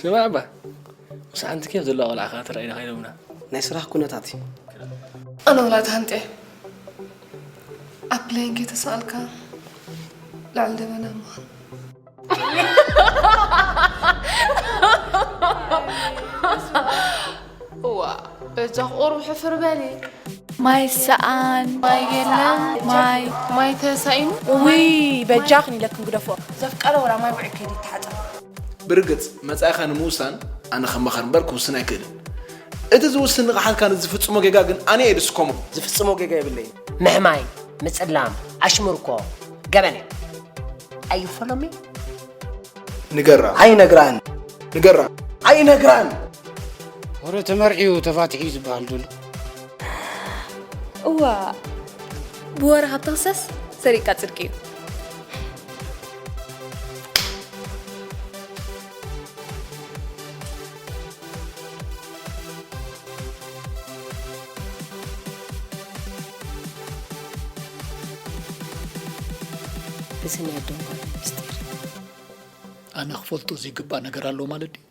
ስማዕ እባ፣ ምስ ሓንቲ ኬፍ ዘለዋ ቆልዓ ከኣ ትረኣይና ከይዶምና። ናይ ስራሕ ኩነታት እዩ። ኣነ ወላ ተሃንጥየ ኣብ ፕሌን ከይተሰኣልካ ልዕሊ ደበና ምዃን። እዋ በጃ ቁሩብ ሕፍር በሊ። ማይ ሰኣን ማይ የለን። ማይ ማይ ተሳኢኑ። ውይ በጃኽን ኢለክን ግደፎ። ዘፍቀረ ወላ ማይ ውዒ ከይዲ ተሓፀብ። ብርግጽ መጻኢኻ ንምውሳን ኣነ ከማኸር እምበር ክውስን ኣይክእልን። እቲ ዝውስን ንቕሓትካ ንዝፍጽሞ ጌጋ ግን ኣነ እየ ዝስከሞ። ዝፍጽሞ ጌጋ የብለይን። ምሕማይ፣ ምጽላም፣ ኣሽምርኮ፣ ገበን እዮም። ኣዩ ፎሎሚ ንገራ ኣይነግራን ንገራ ኣይነግራን ወረ ተመርዕዩ ተፋትሕ እዩ ዝበሃል ዘሎ። እዋ ብወረ ካብ ተኽሰስ ሰሪቅካ ጽድቂ እዩ። እዚ ናይ ኣዶም ጓል ምስጢር። ኣነ ክፈልጦ ዘይግባእ ነገር ኣሎ ማለት ድዩ?